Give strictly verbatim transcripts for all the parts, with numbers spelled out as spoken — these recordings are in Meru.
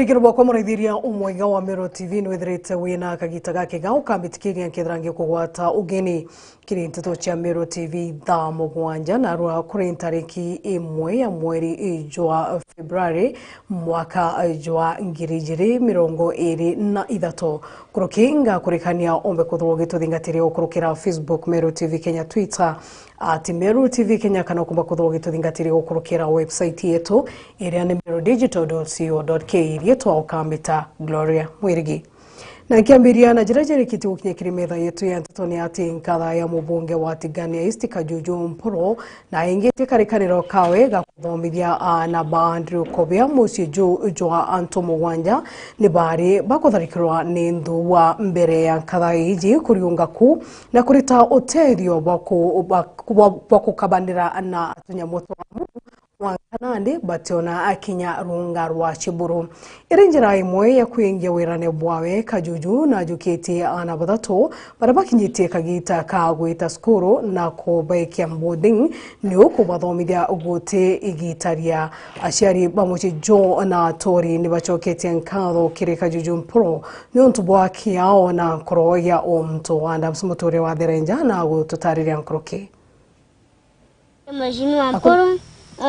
Ikiro bwakwa muraithiria umwega wa Meru T V, nwithirite wina kagita gakega ukambitikiria nkethira ngikugwata ugeni kiri nteto cia Meru T V thaa mugwanja, narua kuri ntariki imwe ya mweri jwa February mwaka jwa ngiri ijiri mirongo iri na ithatu. Kuruki ngakurikania ombe kuthurwa gituthingatiria ukurukira Facebook Meru T V Kenya, Twitter at Meru T V Kenya, kana ukumba kuthurwa gituthingatiria ukurukira website yetu iria ni meru digital dot co dot ke. Riitwa ukambita Gloria Mwirigi. Na nkiambiria na jira jarikitie gukinya kiri metha yetu ya nteto ni ati nkatha ya mubunge wa Tigania East Kajuju Mpuru na aingitie karikaniro kawe ga kuthomithia aana ba Andrew Kobia mucii juu jwa antu mugwanja ni bari bakutharikirwa ni nthuwa mbere ya nkatha iji kuriunga ku na kurita utethio bwa ku-, bwa, bwa, bwa kukabanira na tunyamu twa mwanka nandi bationa akinya ruunga rwa Chiburu. Iri njira imwe ya kwingia wirane bwawe, Kajuju najukitie aana bathatu baria bakinyitie kagita ka gwita cukuru na kubekia boarding, ni ukubathomithia guti igita ria. Aciari ba mucii juu na aturi ni bacoketie nkatho kiri Kajuju Mpuru ni untu bwa kiao na nkoro ya untu. Adams Muture wa Therenja na gututariria nkuruki. Mheshimiwa Mpuru,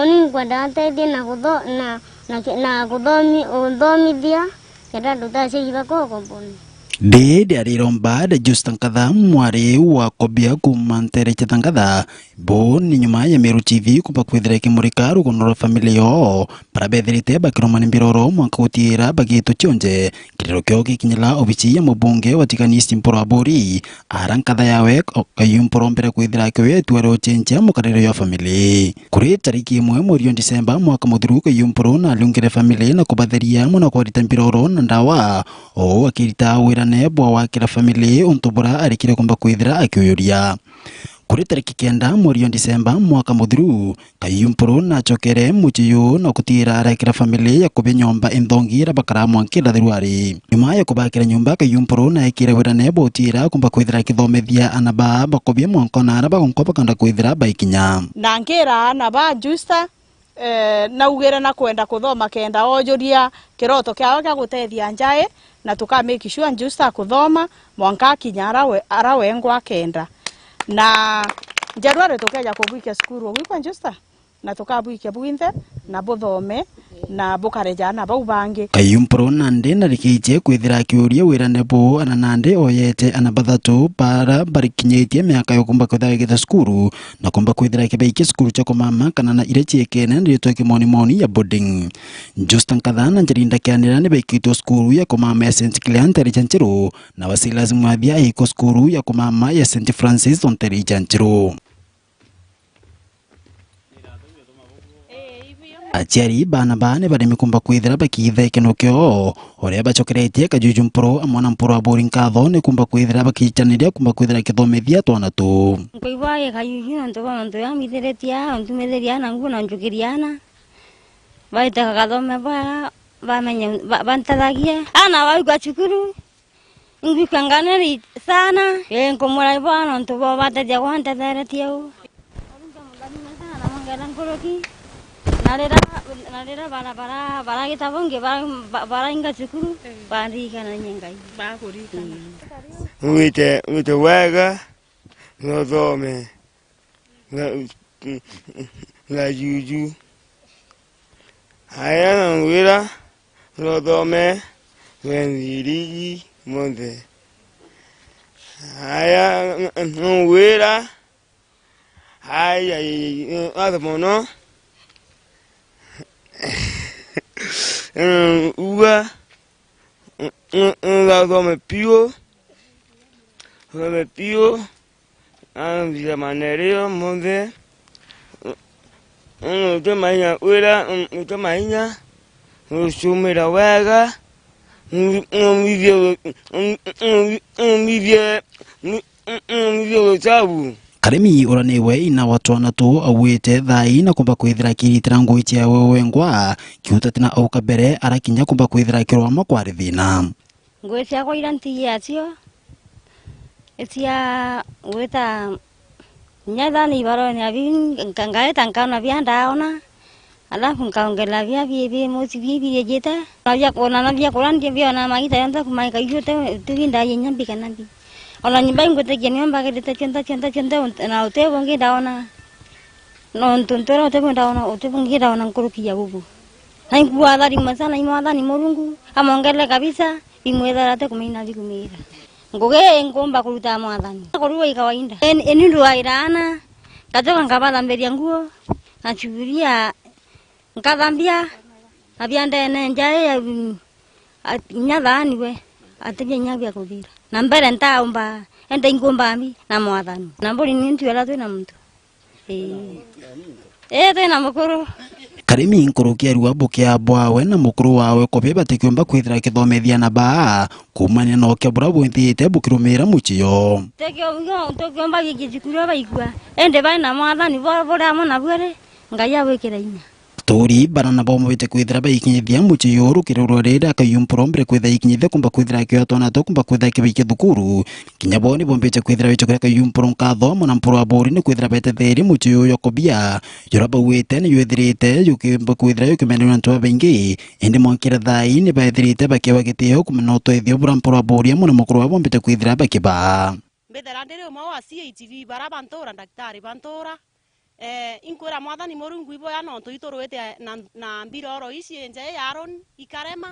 uni nkwenda atethie na kutho-, na, na, na kuthomi-, uthomithia, kenda tutaciaira koko mboni. Ndi ndiariromba de Justa Nkatha, mwari wa Kobia kuma ntere cia Thangatha. Bo ni nyuma ya Meru T V kumba kwithira ikimurika rugono rwa family yoo, bara bethirite bakiroma ni mbiroro mwanka gutiira bagitu cionje. Kiriro kio gikinyira obici ya mubunge wa Tigania East Mpuru Aburi, ara nkatha yawe o-, Kayumpuru mbere kwithira akioya itua ria ucenjia mukarire jwa family. Kuri tariki imwe mweri wa Disemba mwaka muthiru, Kayumpuru nariungire family na kubatheria amwe na kwarita mbiroro na ndawa, o akirita wirane bwa wakira family untu bura arikire kumba kwithira akiuyuria. Kuri tariki kenda mweri wa Disemba mwaka muthiru, Kayumpuru nacokere mucii juu na gutiira arekira family ya Kobia nyomba inthongi iria bakaraa mwanka irathirwari. Nyuma ya kubakira nyomba, Kayumpuru naekire wirane bwa utiira kumba kwithira akithomethia aana baa ba Kobia mwanka ona aria bagonkwa bakanda kwithira baikinya. Na nkira aana ba Justa, eh, naugire na kwenda kuthoma kenda ojuria kiroto kiawe kia gutethia njai, na tuka make sure Justa akuthoma mwanka akinya ara we, ara wengwa akenda. Na January tukeja kubwikia cukuru, ugwikwa Justa? Na tukabwikia bwinthe, na buthome, na bukare jaana bau bangi. Kayumpuru nandi narikitie kwithira akiuria wirane buu, ana nandi oyete ana bathatu bara barikinyitie miaka ya kumba kwithira agita cukuru, na kumba kwithira akibaikia cukuru cia kumama kana na iria ciekene na ritwa kimonimoni ya boarding. Justa Nkatha na Njeri Ndakianira ni baikitwe cukuru ya kumama ya Saint Clare ntere cia Nchiru, na Silas Mwathia aikwa cukuru ya kumama ya Saint Francis o ntere cia Nchiru. Aciari baana baa ni baremi kumba kwithira bakiitha ikeno kioo, uria bacokeretie Kajuju Mpuru amwe na Mpuru Aburi nkatho ni kumba kwithira bakicaniria kumba kwithira akithomithia twana tuu. Nkuigua i Kajuju nontu bwa mantu ya mbithiritie aa, ntumithiria ana nguo na njukiria ana. Baite kagathome bwega, bamenye, ba-, bantethagie. Ana baigua cukuru. Ingwikua nganiri sana. Ii, nkumuraibwa nontu bwa batethia gwantetheretie uu. Ngera nkuruki. Na rira, na rira bara, bara, baragita bungi, bara, ba-, barainga cukuru, baririkana ni Ngai. Bakuririkana. Mm. Wite, wite wega, no thome. Nga, nga Juju. Aya na wira, no thome, we nthirigi monthe. Aya, no wira, ai, ai, ai, athe mono. Uga, N-, n-, nthome piu, nthome piu, na nthire manerio monthe, n-, n-, nrute mainya wira, n-, nrute mainya, ngucumira wega, n-, n-, nthithie, n-, n-, nthithie, n-, Karimi uria niwe ina wa twana tuu auite thaai na kumba kwithira akiritira ngugi ciawe wengwa, kiuta tina auka mbere arakinya kumba kwithira akirwama kwari thina. Ngugi ciakwa iria ntigia cio, icia gwita kinya ethira ni ibarone abi, nka-, ngaita nkaona bia ndaona, Alafu nkaongerera bia bi, bi, muci bi, bi, jite. Na bia, ona na bia kuria ndi biona magita yonthe kumaika iu te, te bi ndaye nyambi kana bi. Ona nyumba ingwitikia nio mbagirite cionthe, cionthe, cionthe, na uti bungi ndaona. Nontu ntura uti bungi ndaona, uti bungi ndaona nkuruki ya bubu. Na inkua athari masa, na imwathani Murungu, amongerere kabisa, bimwithera ati kumeina bikumira. Ngugi ii nkumba kuruta mwathani. Kurua i kawaida. Eni, eni ndwaira ana, ngacoka nkabathambiria nguo, na chuburia, nkathambia, na bia ndene nja ii ya, mm, a-, inya thaani we, atibia inya bia kuthira. Na mbere ntaumba, ende inkumba mbi na mwathani. Na mburi ni ntu ela twina muntu. Ii. Ii, twina mukuru. Karimi nkuruki arua bukia bwawe na mukuru wawe kubi batikiumba kwithira akithomethia na baa, kuumania na ukia buria bwithite bukirumira mucii yo. Tukio-, tukiumba giki cukuru baikua. Indi bai na mwathani bo-, buri amwe na bwere, Ngai abwikire inya. Aturi bara nabo bombite kwithira baikinyithia mucii yo rukiri rwa riri akayumpuro mbere kwithira ikinyithia kumba kwithira akioya twana tu kumba kwithira akibaikia thukuru. Kinya bo ni bombite kwithira bicokeria kayumpuro nkatho amwe na mpuro aburi ni kwithira betetherie mucii uyu kobia. Jura bauite ni jwithirite jukimba kwithira jukimenderwa ni antu babaingi, indi mwankire thaa ii ni baithirite bakiewa gitio kumenya utethio bura mpuro aburi amwe na mukuru wa bombite kwithira bakibaa. Mbithira ndiri umwe wa C H V bara bantura, ndagitari bantura. Eh, inkwira Mwathani Murungu iboya nontu iturwite na, na mbiroro ici injei ya Aaron ikarema,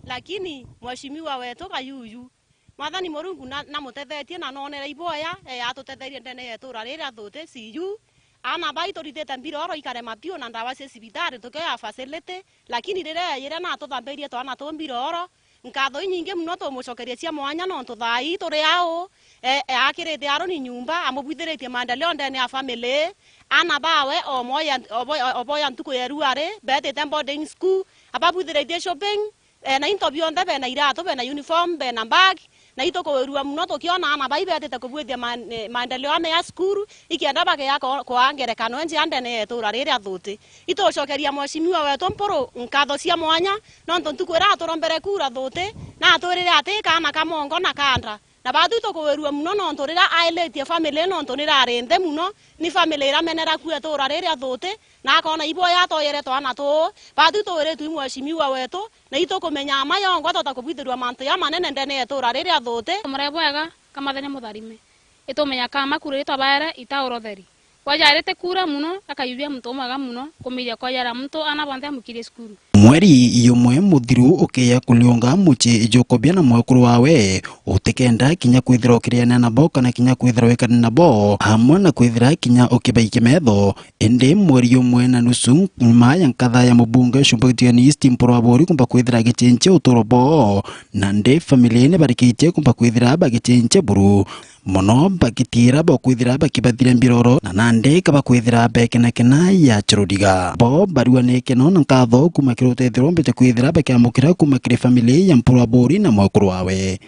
lakini mheshimiwa wetu Kayuyu, Mwathani Murungu na, namutethetie na nonere iboya, eh, atutetherie ndene ya itura riri athuti C U. Ana bai turithite mbiroro ikarema biu na ndawa cia cibitari tukioya facility, lakini riria yayire na atuthambirie twana tu mbiroro, Nkatho inyingi mono tumucokerie cia mwanya nontu thaa ii turi au, e, e, akirite Aroni nyumba, amubwithiritie maendeleo ndene ya family, ana bawe o moya, o bo-, o boya ntuku ya iruari, betite boarding school, ababwithiritie shopping, e, na into bionthe, bena iratu, bena uniform, bena bag, na itukuwirua mono tukiona ana bai betite kubwithia ma-, e, maendeleo ame ya cukuru, ikienda bagia ko-, kwaa ngerekano njea ndene ya itura riri athuti. Itucokeria mheshimiwa wetu Mpuru nkatho cia mwanya, nontu ntuku iria aturombere kura thuti, na atwirire ati kaana ka mongo na ka nda. Na batwi tukuwirua mono nontu riria ailitie family, nontu nirari nthi mono, ni family iramenera ku itura riria thuti, na akona iboya atoyere twana tuu. Batwi tuwiritwe i mheshimiwa wetu, na itukumenya ama yongwa tota kubwithirua mantu jamanene ndene ya itura riria thuti. Mure bwega, kamathenya mutharime. Itumenya kama kura ritwabaere itauro theri. Kwajarite kura mono, akayubia muntu umwega mono, kumiria kwajara muntu ana bonthe amukirie cukuru. Mweri yumwe muthiru ukiya kuriunga mucii jukobia na mwekuru wawe, utikenda kinya kwithira ukiriania nabo kana kinya kwithira wikania nabo, amwe na kwithira kinya ukibaikia metho. Indi mweri yumwe na nusu nyuma ya nkatha ya mubunge Shumba Gitiani East Mpuru Aburi kumba kwithira agichenjia uturo boo, nandi family ni barikitie kumba kwithira bagichenjia buru. Mono bagitiira bakwithira bakibathiria mbiroro, na nandi kabakwithira bekenakena ya chiruriga. Bo barua ni keno na nkatho kuuma kiri utethio rombete kwithira bakiamukira kuuma kiri family ya Mpuru Aburi na mwekuru wawe.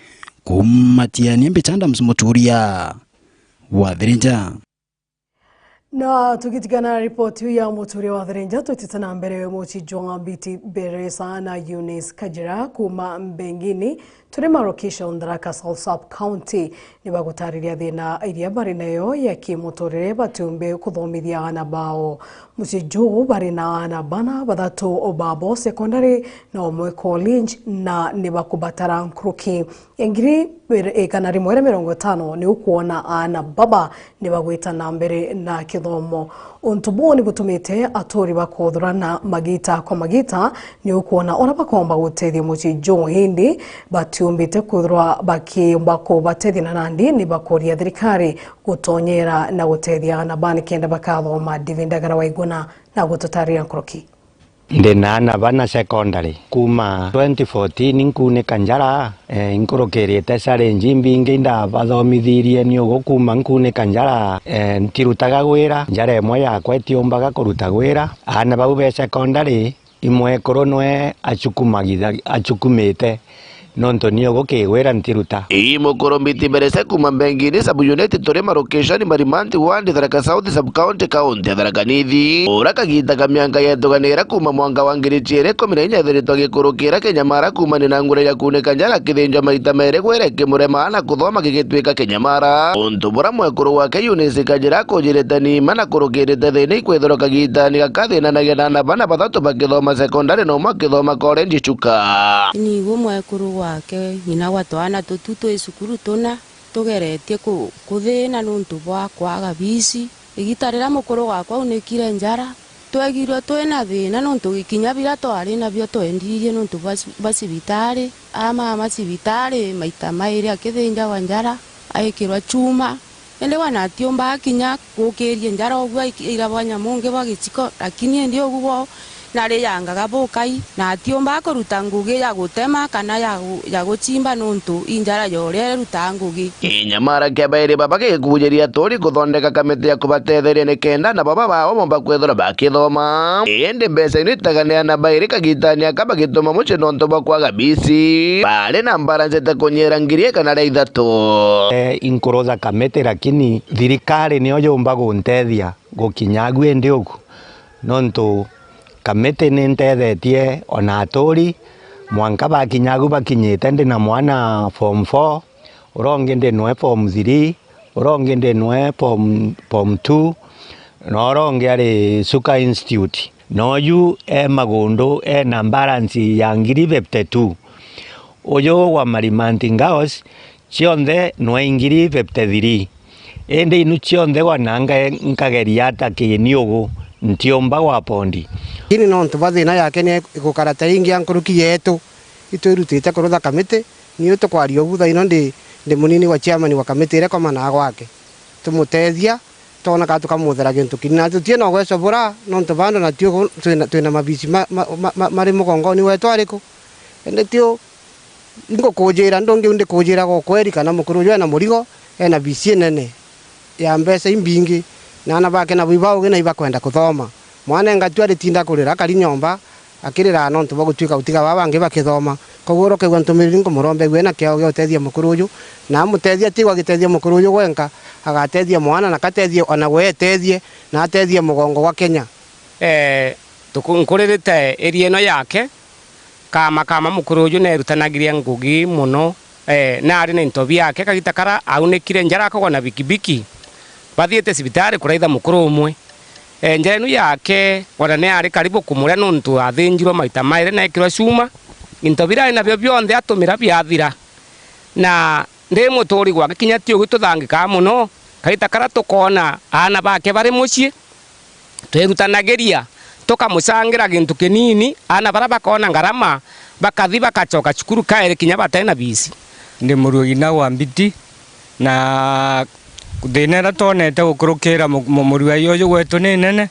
Kuuma Tiania, mbicha Adams Muturia wa Thirinja. Na tugitigana na ripoti iu ya Muturia wa Thirinja, twitite na mbere mucii jwa Mbiti Beresa na Eunice Kajira kuuma Mbengini. Turi Marokisha, Tharaka South Sub County, ni bagutariria thina iria bari nayo ya kimuturire batiumbi kuthomithia aana bao. Mucii juu bari na aana bana, bathatu babo secondary na umwe college, na ni bakubatara nkuruki ya ngiri igana rimwe na mirongo itano ni ukwona aana baba ni bagwita na mbere na kithomo. Untu buu ni butumite aturi bakuthurana magita kwa magita, ni ukwona uria bakomba gutethia mucii juu, indi batiumbite kwithirwa bakiumba kubatethia, na nandi ni bakuria thirikari gutonyera na gutethia aana ba nikenda bakathoma. David Ndagara Waiguna na gututarira nkuruki. Ndi na aana bana secondary. Kuuma twenty fourteen nkuunika njara, eh, inkurukirite challenge imbingi, indabathomithirie ni ugu kuuma nkuunika njara, eh, ntirutaga gwira, njara imwe yakwa itiumbaga kuruta gwira. Aana bau be secondary, imwekuru nwe achukumagiria-, achukumite. nontu ni ugukigwira ntiruta. Ii mukuru Mbiti Mberese kuuma Mbengini sub-unit turi Marukishoni Marimanti ward Tharaka South sub-county, county ya Tharaka Nithi, ura kagiita ka mianka yetuganira kuuma mwanka wa ngiri ciiri ikumi na inya ethiritwe agikurukira kinyamara kuumania na ngura ya kuunika njara akithinjwa maita meri gwira ikimurema na kuthoma gigitwika kinyamara. Untu bura mwekuru wake Eunice Kajira akujirite ni mma na kurukirite thina ikwithirwa kagitani gaka athinanagia na aana bana bathatu bakithoma sekondari na umwe akithoma college Chuka. Ni igwe mwekuru wake, ng'ina wa twana tutu twi cukuru tuna, tugeretie ku-, kuthina nuntu bwa kwaga bici. Igita riria mukuru wakwa aunikire njara, twegirwe twina thina nuntu kinya biria twari nabio twendirie nuntu bwa ci-, bwa cibitari. Amama cibitari maita mairi akithinjagwa njara, aikirwa chuma. Indi we natiumbaga kinya gukiria njara uguo aiki-, airabwa nyamu ungi bwa gichiko, lakini indi uguo nariyangaga bukai, na atiumbaga kuruta ngugi ya gutema kana ya gu-, ya guchimba, nuntu i njara ya uria irutaga ngugi. Kinyamara kia bairi baba gikuujiria aturi kuthondeka kamiti ya kubatetheria nikenda nabo baba bao bomba kwithirwa bakithoma. Indi mbeca ino itaganira na bairi kagitani aka bagituma mucii nontu bwa kwaga bici. Bari na mbaranci ta kunyira ngiri igana ria ithatu. Eh, inkuruja kamiti, lakini thirikari nio yumba guntethia gukinya agu indi ugu, nontu kamiti ni ntethetie ona aturi, mwanka bakinya agu bakinyite ndi na mwana form four, uria ungi ndi nwe form three, uria ungi ndi nwe form, form two, na uria ungi ari Chuka Institute. Na uyu e Magundu ena balance ya ngiri fifty two. Uyu wa Marimanti Girls cionthe nwe ngiri fifty three. Indi inu cionthe wana nka-, nkageria ata kiniugu, ntiumba gwa pondi. Lakini nontu bwa thina yake ni igukara ta ingi ya nkuruki yetu, itwirutite kurutha kamiti. Niu tukwaria ubu thaino ndi, ndi munini wa chairman wa kamiti iria ikomanaa gwake. Tumutethia, twona kana tukamuthera gintu kinini. Na tutina ugweco bura, nontu bando na tio twina, twina mabici ma, ma, ma, ma, mari mugongoni wetu ariku. Indi tio ingukujira, ndungi ndikujiraga ukweri kana mukuru uju ena murigo, ena bici inene ya mbeca imbingi, na aana bake nabo ibaugi na ibakwenda kuthoma. Mwana engatua aritinda kurira, akari nyomba, akiriraga nontu bwa gutuika gutiga baa bangi bakithoma. Koguo ura ukaigua ntumiriri, nkumurombegua ena kiao gia utethia mukuru uju, na amutethia, atigwa agitethia mukuru uju gwenka, agatethia mwana, na katethie ona we etethie, na atethie mugongo gwa Kenya. Eh, tuku-, nkuririte area ino yake, kama, kama mukuru uju neerutanagiria ngugi mono. Eh, naari na into biake, kagita kara aunikire njara akagwa na bikibiki, bathiite cibitari kuraitha mukuru umwe. Eh, njara inu yake, ona ni ari karibu kumuria nontu athinjirwe maita mairi na ekirwa cuma. Into biria ari nabio bionthe atumira biathira. Na ndi muturi gwake kinya ti ugu tuthangikaa mono, kagita kara tukoona aana bake bari mucii, twirutanagiria, tukamucangira gintu kinini, aana baria bakoona ngarama, bakathi bakacoka cukuru kairi kinya batena bici. Ndi murugi na wa mbiti, na thina iria twonete gukurukira mu-, mu-, murugai uyu gwetu ni nene,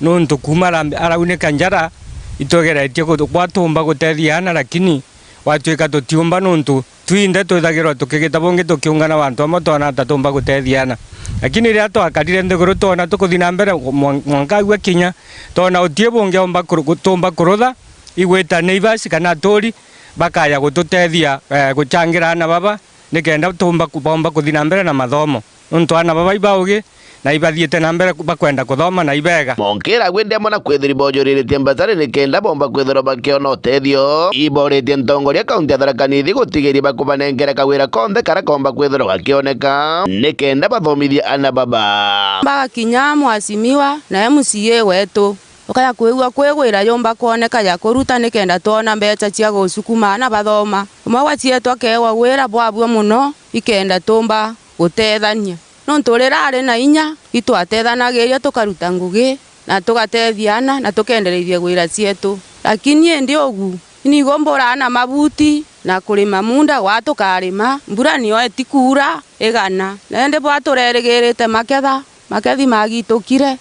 nuntu kuuma ara-, araunika njara, itwegeretie gu-, gwatumba gutethia aana, lakini gwatuika tutiumba nuntu twinthe twithagirwa tukigita bungi tukiungana bantu amwe twona ta tumba gutethia aana. Lakini riria twakarire nthiguru twona tukuthi na mbere mwan-, mwanka agu akinya, twona uti bungi omba kuru-, gu-, tumba kurutha, igwita ni ibasi kana aturi bakaya gututethia, eh, gucangira aana baba, nikenda tumba ku-, bomba kuthi na mbere na mathomo. Nontu aana baba ibaugi, na ibathiite na mbere ku-, bakwenda kuthoma na ibega. Monkira agwite amwe na kwithirwa ibojuriritie mbasari nikenda bomba kwithirwa bakiona utethio. Iboritie ntongoria kaunti ya Tharaka Nithi gutigiria bakubanenkera kawira konthe karia komba kwithirwa gakioneka nikenda bathomithie aana baba. Bagakinya mwasimiwa na M C A wetu, ukaya kwigua kwigwira yumba kwoneka ya kuruta nikenda twona mbeca cia gucukuma aana bathoma. Umwe gwa cietu akeegwa gwira bwabua mono ikenda tumba gutethania. Nontu riria ari na inya, itwatethanagiria tukaruta ngugi, na tugatethia aana, na tukendereithia gwira cietu. Lakini indi ugu, inigo mburaa na mabuti, na kurima munda gwa tukarima, mbura nio itikuura, igana. Na indi bwa turerigirite maketha, makethi magitukire,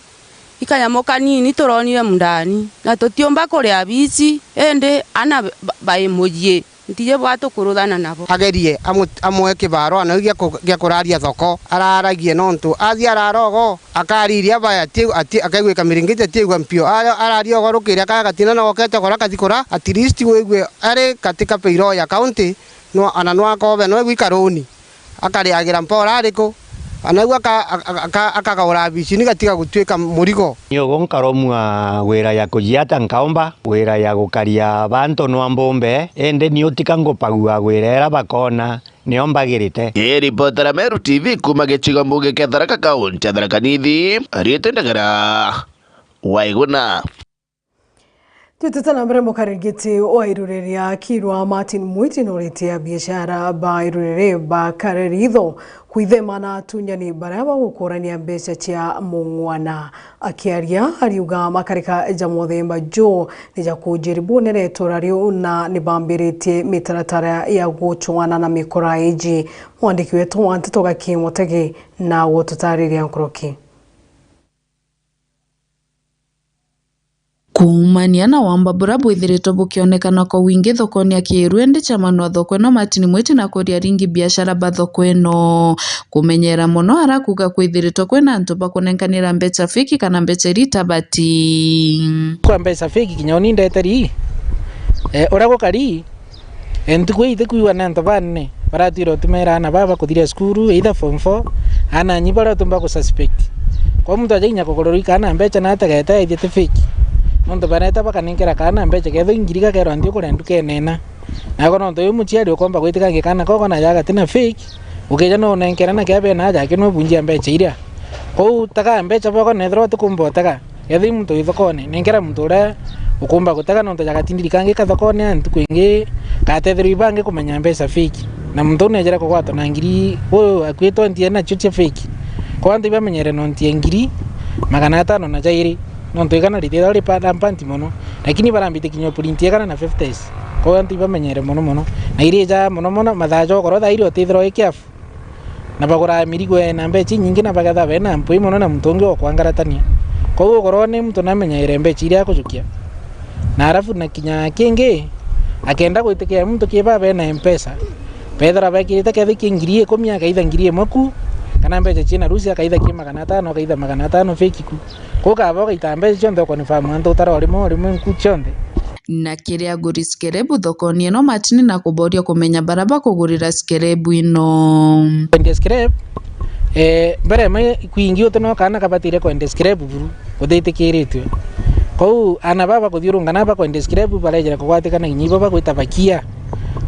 ikanyamu kanini turonire mundani, na tutiumba kuria bici, indi aana ba-, bai mucii. Ntiji bwa tukuruthana nabo. Agerie amu-, amwe kibaroa nau gia ku-, gia kuraria thoko, araaragie nontu athii arara ogo, akariria baya, ati-, ati-, akaigua kamiringiti, atiigua mpio. Ara-, araria ogo rukiri, akaya gatina na gokete gora kathi kura, at least wigue ari katika payroll ya county, No, ana no akobe, no egwika runi. Akariagira mpora ariku? Ana u aka-, aka-, aka-, akagaura abicini gatiga gutuika murigo. Ni ugu nkaromua wira ya kujiata nkaomba, wira ya gukaria bantu nwa mbumbe, indi ni utika ngupagua wira era bakona nio mbagirite. Ni ripotera Meru T V kuma gicigo mbunge kia Tharaka, kaunti ya Tharaka Nithi, riitwa Ndagara Waiguna. Twitite na mbere, mukaririgiti wa irure ria Kirwa Martin Mwiti nuritie abiashara ba irure ri bakare ritho kwithema na atunyani baria bagukurania mbeca cia mung'wana. Akiaria, ariuga makarika ja muthemba juu ni ja kujiribunira itura riu na ni bambiritie mitaratara ya gucwana na mikora iji. Mwandiki wetu wa nteto Gaki Mutegi na gututariria nkuruki. Kuumania na wamba buria bwithiritwe bukionekana kwa wingi thokoni ya Kiiru, indi chairman wa thoko ino Martin Mwiti na kuria aringi biashara ba thoko ino kumenyera mono, arakuga kwithiritwe kwina antu bakunenkanira mbeca fake kana mbeca iria itabati. Kwa mbeca fake kinya uni ndeteri, eh, uria gukari, E, ntuku ii itikwigua ni antu banene baratwire utumira aana baa bakuthiria cukuru, either form four, aana anyi baria utumba ku suspect. Kwou muntu aja kinya kugururwa i kaana mbeca na ategete ethie ti fake. Nontu bareta bakanenkera kaana mbeca, kethirwa i ngiri gakerwa nthi ukure ndukene ina. Nako nontu wi muciari ukomba gwitikangia kaana koko na aja gatina fake, ukija no unenkera na kia bena aja aki no bunjia mbeca iria. Kwou tega mbeca boko nethirwa utikumba utega. Kethira i muntu wi thokone, nenkera muntu uria ukumba gutega, nontu jagatindiri kangi ka thokone, a ntuku ingi gatetherwa ibangi kumenya mbeca fake. Na muntu uu nejere kugwatwa na ngiri, uu akuitwe nthie nacio cia fake. Kwou antu ibamenyere nonti ya ngiri magana atano na jairi, nontu igana ritithagwa ri pa-, rampanti mono. Lakini barambite kinya upurinti igana na fifties. Kwou antu ibamenyere mono mono. Na irija mono mono mathaa ja ugoro thaa iria utithirwa wi careful. Na bagura mirigo ena mbeca inyingi na bagetha bena mpwi mono na muntu ungi wa kwangaratania. Kwou ugorone muntu namenyaire mbeca iria akujukia. Na arafu na kinya kingi, akenda gwitikia muntu kiba bena Mpesa, bethira bekirite kethira ki ngiri ikumi akaitha ngiri imwe ku, kana mbeca ciina rusi akaitha ki magana atano, akaitha magana atano fake ku. Kwou kaba ugaita mbeca cionthe ukonifirm antu utara o rimwe o rimwe nku cionthe. Na kiria aguri scrap thokoni ino Martin na kuboria kumenya baria bakugurira scrap ino. Kwendia scrap, eh, mbere imwe kwingi uti no kaana kabatire kwendia scrap buru, gutitikiritwe. Kwou aana baba bakuthiurunka na bakwendia scrap barejera kugwatikana kinya ibo bagwita bakia.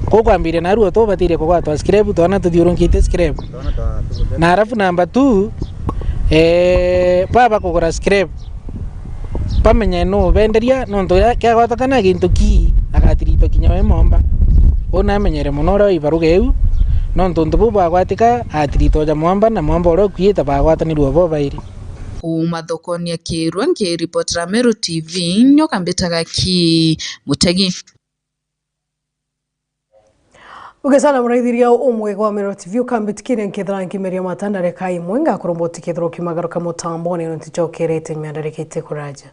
Kwou kwambiria naru uti ubatire kugwatwa scrap, twana tuthiurunkite scrap. Na arafu namba two, eh, baba bakugura scrap, bamenye nuu benderia, nontu riria kiagwatakana gintu ki, agatiritwa kinya we momba. Uu namenyere mono uria waibaruga iu, nontu untu buu bwagwatika, atiritwa ja mwamba, na mwamba uria ukuite bagwatanirue bo bairi. Kuuma thokoni ya Kirwa, nkiripotera Meru T V, nyoka mbitaga Ki Mutegi. Ugesana muraithiria umwe gwa Meru T V ukambitikiria nkethira nkimeria matanda reka imwe ngakuromba utikethirwa ukimagaruka mutambone nontu ncokerete mianda rikite kuraja.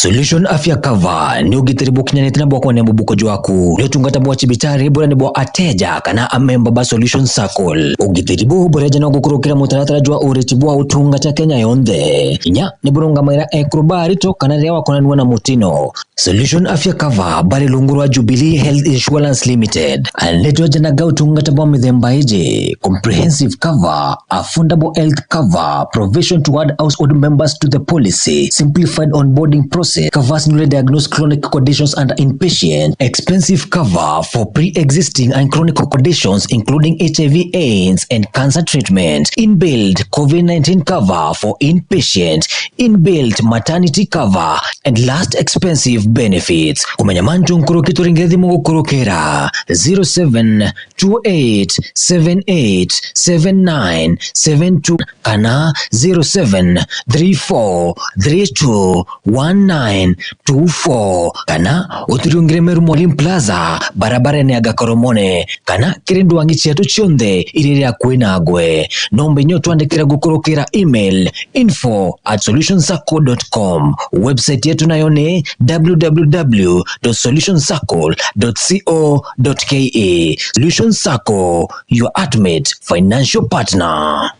Solution Afya Cover ni ugitiri bukinyanite na bwa kwania mubuko jwaku. Ni utungata bwa cibitari buria ni bwa ateja kana amemba ba Solution Circle. Ugitiri buu bureja no gukurukira mutaratara jwa uriti bwa utungata Kenya yonthe. Kinya ni burungamaira ekuru ba arito kana riria wakonanua na mutino. Solution Afya Cover bari rungu rwa Jubilee Health Insurance Limited. Anene tweja na ga utungata bwa mithemba iji: comprehensive cover, affordable health cover, provision to add household members to the policy, simplified onboarding process, covers newly diagnosed chronic conditions under inpatient, expensive cover for pre-existing and chronic conditions including H I V AIDS and cancer treatment, inbuilt COVID nineteen cover for inpatient, inbuilt maternity cover and last expensive benefits. Kumenya mantu nkuruki, turingire thimu gukurukira zero seven two eight seven eight seven nine seven two kana zero seven three four three two one nine two four, kana uturiungire Meru Molim Plaza, barabarene ya Gakoromone, kana kiri ndwangi cietu cionthe iria iri akui nagwe. Nomba inya utwandikira gukurukira email info at solution circle dot com. Website yetu nayo ni w w w dot solution circle dot co dot k e. Solution Circle, your ultimate financial partner.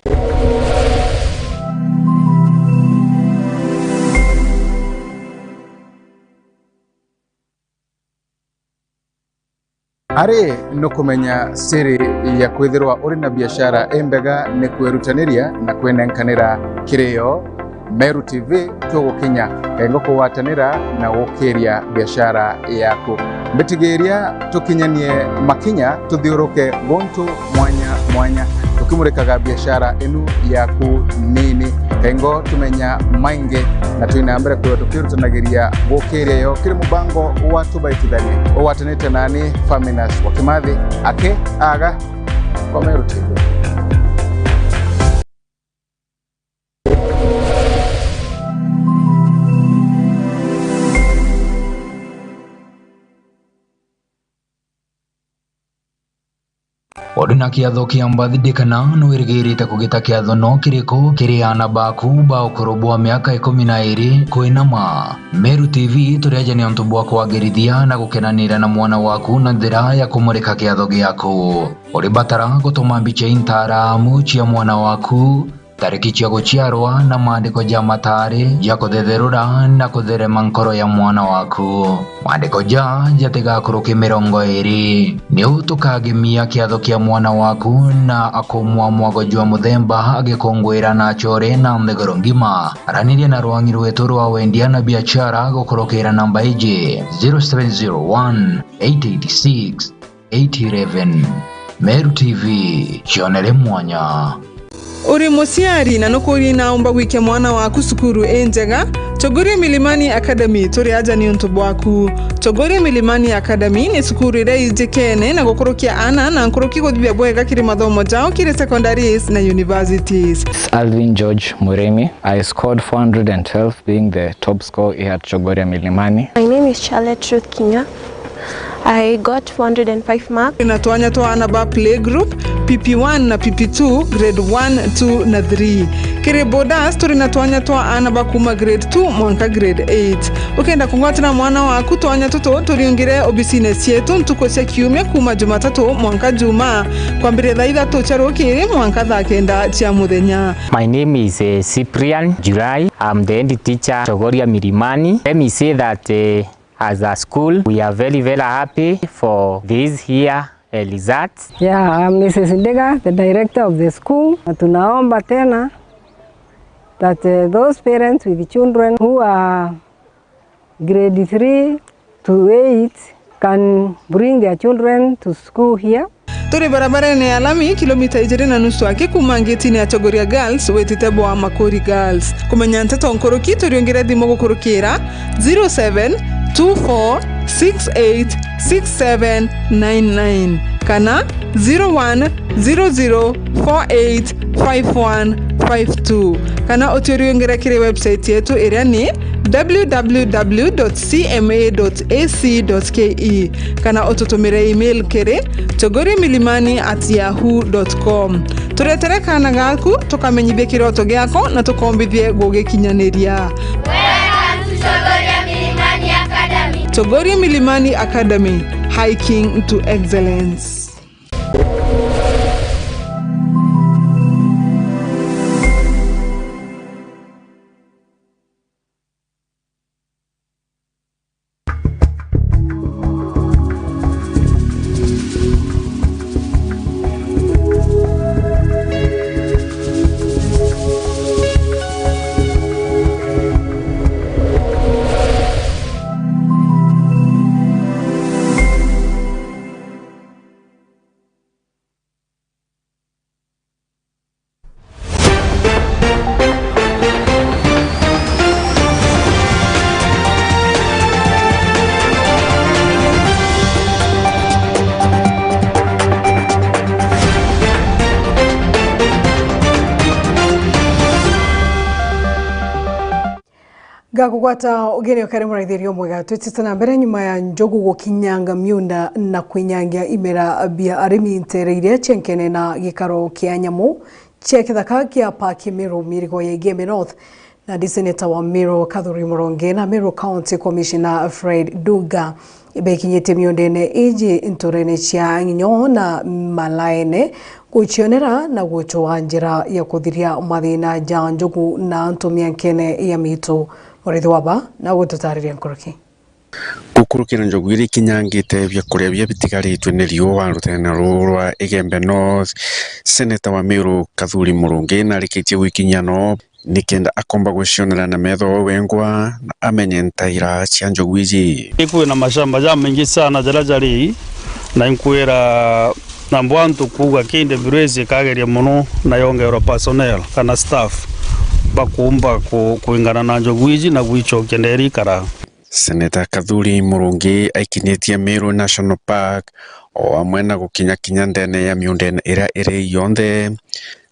Ari nukumenya siri ya kwithirwa uri na biashara imbega ni kwirutaniria na kwinenkanira kirio. Meru T V tugukinya kengo kugwatanira na gukiria biashara yaku. Mbitigiria tukinyanie makinya tuthiuruke guntu mwanya mwanya, tukimurikaga biashara inu yaku nini. Kengo tumenya maingi na twina mbere kwithirwa tukirutanagiria gukiria yo kiri mubango wa Tubaitithanie ugwatanite nani Faminas wa Kimathi aki aga kwa Meru T V. Uri na kiatho kia birthday kana nwirigirite kugita kiatho no kiriku kiri aana baku ba ukuru bwa miaka ikumi na iri kwinama? Meru T V turi aja ni untu bwa kwagirithia na gukenanira na mwana waku na njira ya kumurika kiatho giaku. Uri batara gutuma mbicha intaramu cia mwana waku, tariki cia guciarwa na maandiko ja matari ja kuthetherura na kutherema nkoro ya mwana waku. Maandiko ja jatigakuruke mirongo iri. Niu tukagemia kiatho kia mwana waku na akumwa mwago jwa muthemba agikunguira na achore na nthiguru ngima. Araniria na rwangi rwetu rwa wendia na biachara gukurukira namba iji, zero seven zero one, eight eight six, eight eleven. Meru T V, cionere mwanya. Uri muciari na nukuria naumba gwikia mwana waku cukuru injega? Chogoria Milimani Academy turi aja ni untu bwaku. Chogoria Milimani Academy ni cukuru iria ijikene na gukurukia aana na nkuruki guthithia bwega kiri mathomo jao kiri secondaries na universities. Alvin George Murimi. I scored four hundred and twelve, being the top score here at Chogoria Milimani. My name is Charlotte Ruth Kinya. I got four hundred and five marks. Twina twanya twa aana ba playgroup, P P one na P P two, grade one, two na three. Kiri boarders, turi na twanya twa aana ba kuma grade two mwanka grade eight. Ukenda kungwatira mwana waku twanya tutu, turiungire obisine cietu ntuku cia kiumia kuma Jumatatu mwanka Jumaa, kwambiria thaa ithatu cia rukiri mwanka thaa kenda cia muthenya. My name is, eh, Cyprian Jurai. I'm the head teacher, Chogoria Milimani. Let me say that, eh, as a school, we are very, very happy for this year, eh, results. Yeah, I'm Missus Ndiga, the director of the school. Na tunaomba tena that, eh, those parents with children who are grade three to eight can bring their children to school here. Turi barabarene ya lami, kilomita ijiri na nusu aki kuma ngetine ya Chogoria Girls witite bwa Makuri Girls. Kumenya nteto nkuruki, turiungire thimu gukurukira zero seven two four six eight six seven nine nine kana zero one zero zero four eight five one five two, kana uturiungire kiri website yetu iria ni w w w dot c m a dot a c dot k e, kana ututumire email kiri chogoria milimani at yahoo dot com. Turetere kaana gaku, tukamenyithie kiroto giako na tukombithie gugikinyaniria. Welcome to Chogoria Milimani Academy. Chogoria Milimani Academy, hiking to excellence. Ngakugwata ugeni ukari muraithiria umwega. Twitite na mbere, nyuma ya njogu gukinyanga miunda na kwinyangia imera bia arimi ntere iria cienkene na gikaro kia nyamu cia kithaka kia Park Meru, mirigo ya Igembe North, na ndi seneta wa Meru Kathuri Murungi na Meru County Commissioner Fred Nduga ibekinyitie miundene iji nturene cia Ng'inyo na Malaene gucionera na gucua njira ya kuthiria mathina ja njogu na antu miankene ya mitu. Murithi wa ba na gututariria nkuruki. Gukurukira njogu iria ikinyangite biakuria biria bitigaritwe ni riua ruteene ruu rwa Igembe North, seneta wa Meru Kathuri Murungi narikitie gwikinyia no nikenda akomba gucionera na metho we wengwa na amenye ntaira cia njogu iji. Kwina mashamba jamaingi sana jaria jari, na inkwira na bwantu kuuga K W S ikageria mono na yongerwa personnel kana staff bakumba ku-, kwingana na njogu iji na gwicokia nderi ikara. Seneta Kathuri Murungi aikinyitie Meru National Park o amwe na gukinyakinya ndene ya miundene iria iri yonthe,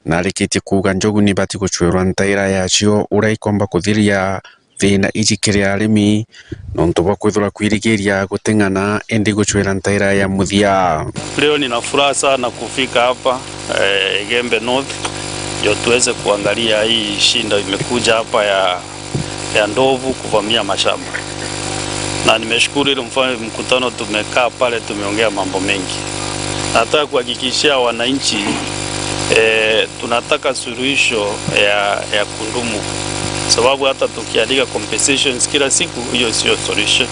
na arikitie kuuga njogu nibati gucwirwa ntaira yacio uria ikomba kuthiria thina iji kiri arimi, nontu bwa kwithirwa kwirigiria guting'ana indi gucwira ntaira ya muthia. Leo nina furaha sana kufika hapa, eh, Igembe North, ndio tuweze kuangalia hii shinda imekuja hapa ya, ya ndovu kuvamia mashamba. Na nimeshukuru ile mfa-, mkutano tumekaa pale, tumeongea mambo mengi. Nataka kuhakikishia wananchi, eh, tunataka suluhisho ya, ya kudumu. Sababu hata tukiandika compensations kila siku, hiyo sio solution.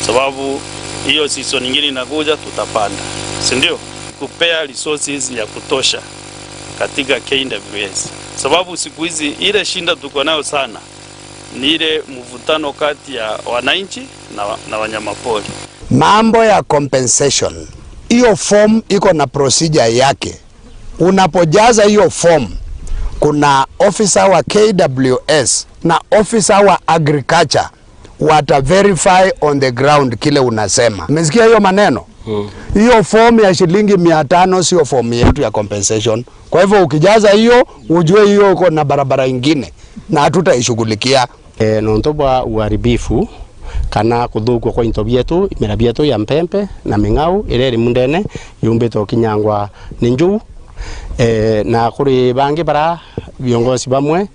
Sababu hiyo season nyingine inakuja, tutapanda. Si ndio? Kupea resources ya kutosha katika K W S. Sababu siku hizi ile shinda tuko nayo sana ni ile mvutano kati ya wananchi na, na wanyamapori. Mambo ya compensation, hiyo form iko na procedure yake. Unapojaza hiyo form, kuna officer wa K W S na officer wa agriculture wata verify on the ground kile unasema. Umesikia hiyo maneno? Mm. Hiyo form ya shilingi mia tano sio form yetu ya compensation. Kwa hivyo ukijaza hiyo, ujue hiyo iko na barabara ingine na hatutaishughulikia. E, nontu bwa uharibifu kana kuthukua kwa into bietu, imera bietu ya mpempe na ming'au iria iri mundene yumbite ukinyangwa ni njuu. E, na kuri bangi bara viongozi bamwe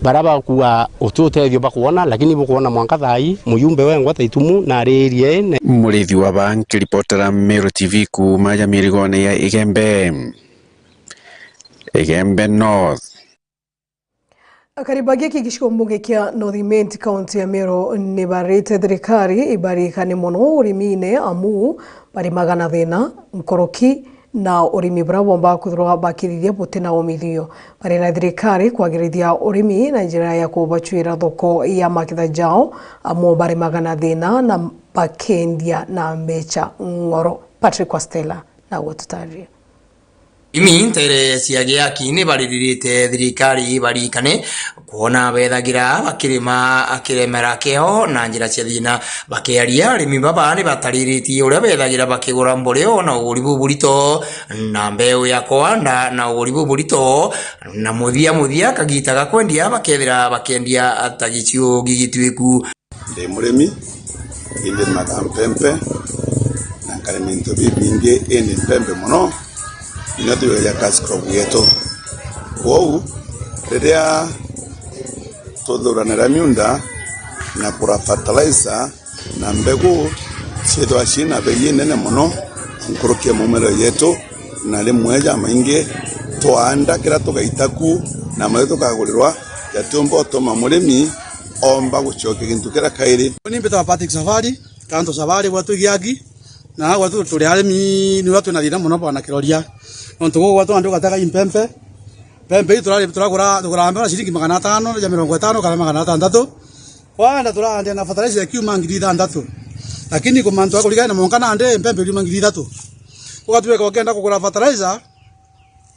bara bakua uti utethio bakwona, lakini bukwona mwanka thaa ii muyumbe wengwa ta itumu na ariirie ne. Murithi wa ba nkiripotera Meru T V kuuma ja mirigone ya Igembe. Igembe North. Akari ba giki gicigo mbunge kia North Imenti, kaunti ya Meru, ni barite thirikari ibarikane mono urimine, amu barimaga na thina nkuruki na urimi buria bomba kwithirwa bakithithia buti na umithio. Bari na thirikari kwagirithia urimi na njira ya kubacwira thoko ya maketha jao, amu barimaga na thina na bakendia na mbecha ng'oro. Patrick Wastela na gututariria. Imi ntere cia giaki ni bariririte thirikari ibarikane kwona bethagira bakirima kiremera kiao na njira cia thina. Bakiaria, arimi baba ni batariritie uria bethagira bakigura mborio na uguri buburito na mbeu ya kuanda na uguri buburito, na muthia muthia kagita ga kwendia bakethira bakendia ta giciu gigitwiku. Ndi murimi, indimaga mpempe, na nkarima into bibingi, indi mpempe mono, nio tugeria cash crop yetu. Kwou, riria tuthuranira miunda na kura fertilizer na mbegu, ciithagwa ciina bei inene mono nkuruki ya maumiro yetu, na rimwe jamaingi twaanda kiria tugaita ku, na maria tukagurirwa, jatiumba utuma murimi omba gucokia gintu kiria kairi. Ni mbitagwa Patrick Safari, Kanto Safari, gwetu Giaki, na gwetu turi arimi, niwe twina thina mono bwana kiroria. Nontu guku gwetu andu gatega impempe, mpempe ii turari-, turagura, tugura mbembe na ciringi magana atano ja mirongo itano kana magana atantatu. Kwanda turaandia na fertilizer ya kiuma ngiri ithantatu. Lakini ku mantu a kurigana na mwanka nandi, mpempe iriuma ngiri ithatu. Ugatwika ukenda kugura fertilizer,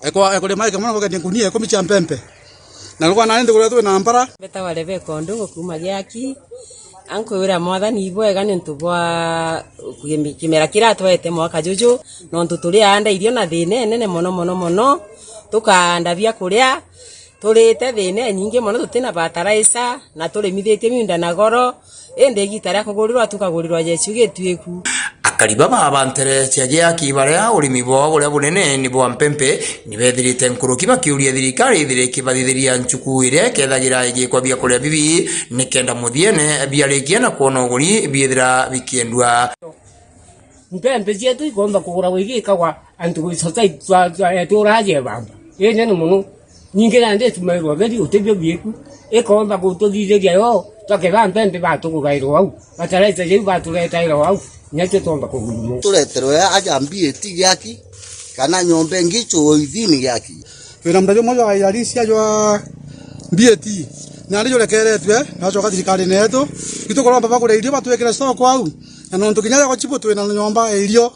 ekwa-, ekurima ike mono, ukendia ngunia ikumi cia mpempe. Na rugwa nandi ndigura twina mpara. Mbetagwa Rebecca Ondungu kuuma Giaki. Ankwira Mwathani ibwega niuntu bwa kimi-, kimera kiria atwete mwaka juju, nontu turi aanda irio na thina inene mono, mono, mono. Tukaanda bia kuria, Turite thiina inyingi mono, tutina fertilizer, na turimithitie miunda na goro, indi igita ria kugurirwa tukagurirwa jecu gituiku. Akari baba ba ntere cia Giaki, baria urimi bwao buria bunene ni bwa mpempe, ni bethirite nkuruki bakiuria thirikari ithire ikibathithiria nchuku iria ikethagira igikwa biakuria bibi, nikenda muthiene biarikia na kwona uguri biithira bikiendua. Mpempe cietu ikomba kuguragwa igikagwa antu society twa, twa, eh, turaje bamba. Ii nene mono. Ningi nandi itumairwa theri utibio biiku. Ikomba gututhithiria yo, twakeba mpempe batugugairwa au. Fertilizer jiu baturetairwa au. Nyacio twomba kugurumwa. Tureterwe aja B A T Giaki, kana nyomba ingi ichurwa within Giaki. Twina muda jumwe jwa irarisia jwa B A T. Nandi jurekeretwe, nacoka thirikarine yetu. Itukuromba bagure irio batwikire soko au. Na nontu kinya ya chibu twina nyomba ya irio.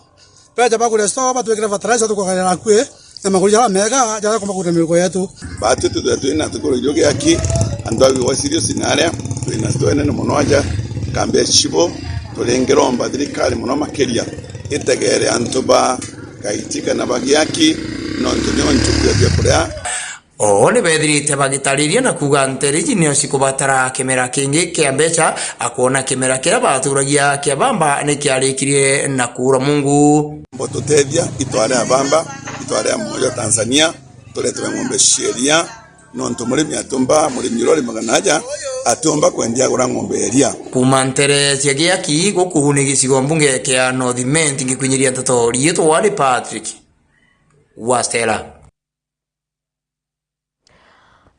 Beja bagure store, batwikire fertilizer, tukugarira akui na maguri jaria mega, jaria kumba kuruta miruko yetu. Batwi tutwe twina tukuru irio Giaki, antu a Gigwa Sirius na aria twina twene ni mono aja, kambi ya Chibo, turingiromba thirikari mono makiria, itegere antu ba Gaiti kana ba Giaki, nontu nio nchuku ya biakuria. Oo ni bethirite bagitariria na kuuga ntere iji nio cikubatara kimera kingi kia mbeca, akwona kimera kiria baturagia kia bamba ni kiarikirie na kuura mungu. Mbotutethia itware abamba, itware a mwoyo Tanzania, turetere ng'ombe cia iria, nontu murimi atumba, murimi uria urimaga na aja, atumba kwendia agura ng'ombe ya iria. Kuuma ntere cia Giaki, guku ni gicigo mbunge kia North Imenti, ngikwinyiria nteto riitwa ni Patrick Wastela.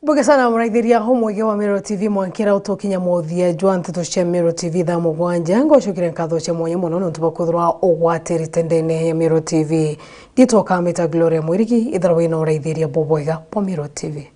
Mbuge sana muraithiria umwege wa Meru T V mwankira utukinya muthia jwa nteto cia Meru T V thaa mugwanja. Ngocokire nkatho cia mwanya mono nontu bwa kwithirwa ugwatirite ndene ya Meru T V. Nditwa kamita Gloria Mwirigi, ithirwa wina uraithiria bubwega bwa Meru T V.